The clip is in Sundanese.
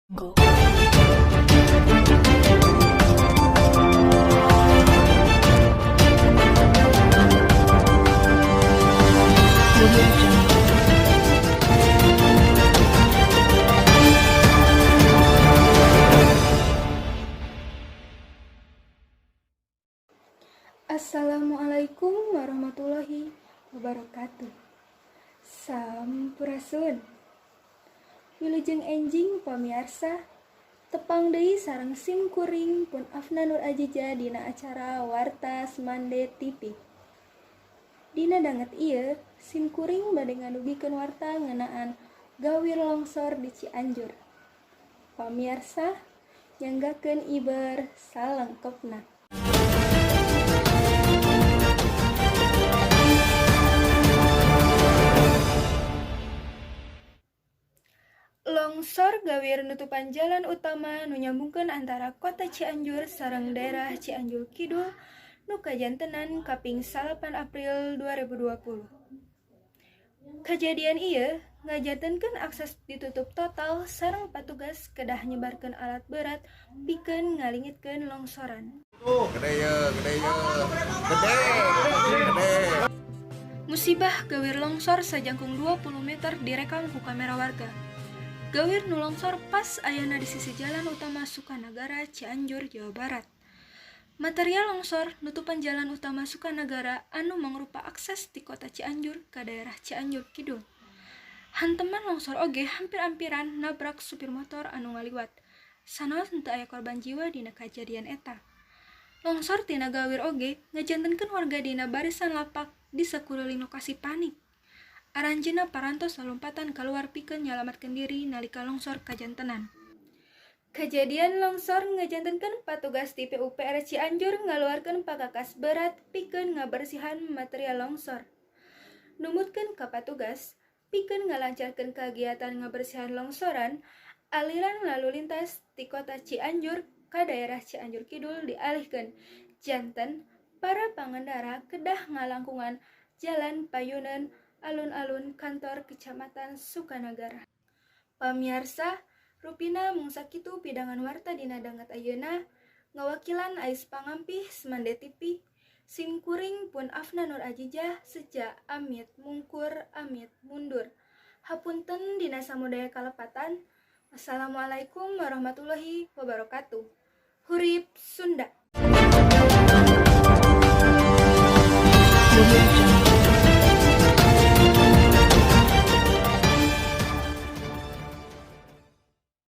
Jungle. Audio Jungle. Assalamualaikum warahmatullahi wabarakatuh. Sampurasun. Wilujeng enjing, pamiarsa. Tepang deui sareng sim kuring pun Afna Nur Ajiza dina acara Warta Smande TV. Dina danget ieu, sim kuring bade ngadugikeun warta ngeunaan gawir longsor di Cianjur. Pamiarsa, nyanggakeun iber salengkepna. Longsor gawir nutupan jalan utama nu nyambungkeun antara Kota Cianjur sareng daerah Cianjur Kidul nu kajantenan kaping 9 April 2020. Kajadian ieu ngajantenkeun akses ditutup total sareng patugas kedah nyebarkeun alat berat pikeun ngalingitkeun longsoran. Gede ya, gede ya, gede, gede. Musibah gawir longsor sajangkung 20 meter direkam ku kamera warga. Gawir nu longsor pas ayana di sisi jalan utama Sukanagara, Cianjur, Jawa Barat. Material longsor nutupan jalan utama Sukanagara anu mangrupa akses ti Kota Cianjur ka daerah Cianjur Kidul. Hanteman longsor oge hampir-ampiran nabrak supir motor anu ngaliwat. Sanaos henteu aya korban jiwa dina kajadian eta. Longsor tina gawir oge ngajantenkeun warga dina barisan lapak di sakuliling lokasi panik. Aranjeunna parantos lalompatan kaluar pikeun nyalametkeun diri nalika longsor kajantenan. Kejadian longsor ngajantenkeun patugas ti PUPR Cianjur ngaluarkeun pakakas berat pikeun ngabersihan material longsor. Numutkeun ka patugas, pikeun ngalancarkeun kagiatan ngabersihan longsoran, aliran lalu lintas ti Kota Cianjur ka daerah Cianjur Kidul dialihkeun. Janten para pangendara kedah ngalangkungan Jalan Payuneun alun-alun kantor Kecamatan Sukanagara. Pamiarsa, rupina mung sakitu pidangan warta dina danget ayeuna. Ngawakilan ais pangampih Smande TV, sim kuring pun Afna Nur Ajijah seja amit mungkur amit mundur. Hapunten dina samudaya kalepatan. Wassalamualaikum warahmatullahi wabarakatuh. Hurip Sunda. Audio Jungle.